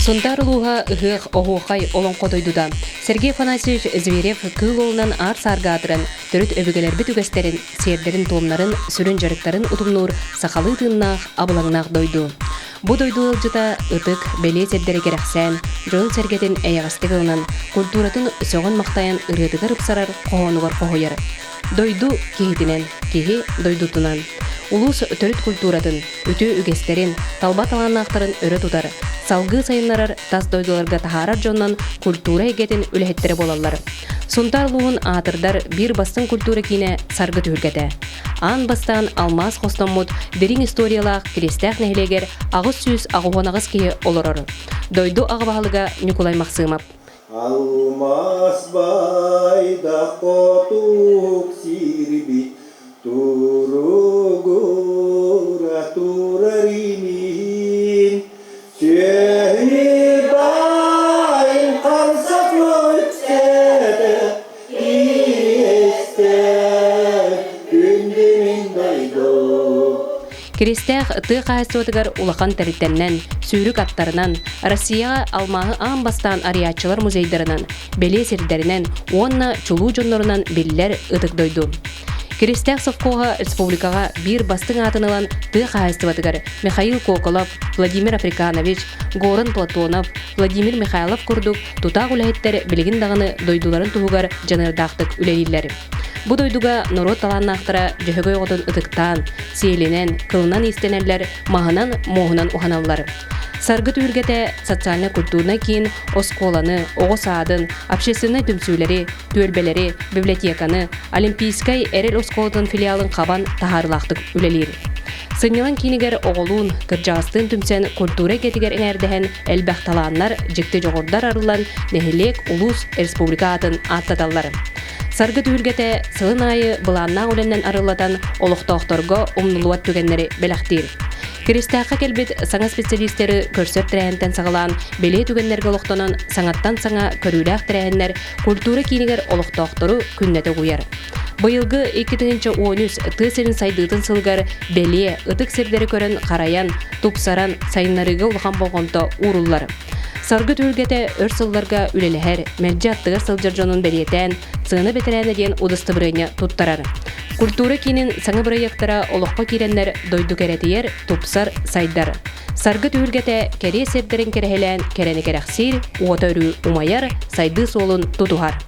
Сунтаар улууһа ыһыах, оһуохай, олоҥхо дойдута. Сергей Афанасьевич Зверев кыыл уолунан аар-саарга аатыран, төрүт өбүгэлэрбит үгэстэрин, сиэрдэрин-туомнарын, сүрүн дьарыктарын утумнуур сахалыы тыыннаах, абылаҥнаах дойду. Бу дойду ыалдьыта ытык, бэлиэ сирдэри кэрэхсээн, дьонун-сэргэтин эйэҕэстик ылынан, культуратын сөҕөн-махтайан ырыатыгар ыпсарар, хоһоонугар хоһуйар. Дойду киһитинэн, киһи дойдутунан. Улуус төрүт культуратын, үтүө үгэстэрин, талба талааннаахтарын өрө тутар, салгыы сайыннарар тас дойдуларга таһаарар дьоннон культура эйгэтин үлэһиттэрэ буолаллар. Сунтаар улууһун аатырдар биир бастыҥ культура киинэ Саргы түһүлгэтэ. Аан бастаан алмаас хостоммут дириҥ историялаах Кириэстээх нэһилиэгэр 888 киһи олорор. Дойду аҕа баһылыга Ньукулай Махсыымап. Алмаас байда хотук сирбит туругура турар имин сүөһү баайын хамсат үксэтэ Киристээх тыа хаһаайыстыбатыгар улахан тэрилтэннэн, сүүрүк аттарынан, Россияҕа алмааһы аан бастаан арыйааччылар музейдарынан, бэлиэ сирдэринэн уонна чулуу дьоннорунан биллэр ытык дойду. Киристээх совхоһа республикаҕа биир бастыҥ аатын ылан тыа хаһаайыстыбатыгар Михаил Коколов, Владимир Африканович, Горан Платонов, Владимир Михайлов курдук тутаах үлэһиттэр билигин даҕаны дойдуларын туһугар дьаныардаахтык үлэлииллэр. Бу дойдуга норуот талааннаахтара Дьөһөгөй оҕотун ытыктаан, сиэлинэн, кылынан иистэнэллэр, маһынан, муоһунан уһаналлар. Саргы түһүлгэтэ социально-культурнай киин оскуоланы, оҕо саадын, общественнай түмсүүлэри, түөлбэлэри, библиотеканы, Олимпийскай эрэл оскуолатын филиалын хабан таһаарыылаахтык үлэлиир. Сынньалаҥ киинигэр оҕолуун, кырдьаҕастыын түмсэн культура эйгэтигэр эҥээрдэһэн элбэх талааннар, дьикти дьоҕурдар арыллан нэһилиэк, улуус, республика аатын ааттаталлар. Саргы түһүлгэтэ сылын аайы былааннаах үлэнэн арыллатан олохтоохторго умнуллубат түгэннэри бэлэхтиир. Киристээххэ кэлбит саҥа специалистеры көрсөр тэрээһинтэн саҕалаан бэлиэ түгэннэргэ олохтонон саҥаттан саҥа көрүүлээх тэрээһиннэр культура киинигэр олохтоохтору күннэтэ угуйар. Быйылгы 2013 тыа сирин сайдыытын сылыгар бэлиэ, ытык сирдэри көрөн харайан, тупсаран, сайыннарыыга улахан болҕомто ууруллар. Саргы түһүлгэтэ өр сылларга үлэлэһэр, мэлдьи аттыгар сылдьар дьонун бэлиэтээн, сыана бэтэрээнэ диэн удастабырыанньа туттарар. Культура киинин саҥа бырайыактара олоххо киирэннэр дойду кэрэтийэр, тупсар, сайдар. Саргы түһүлгэтэ кэриэ сирдэрин кэрэһэлээн кэрэни кэрэхсиир, уота өрүү умайар, сайдыы суолун тутуһар.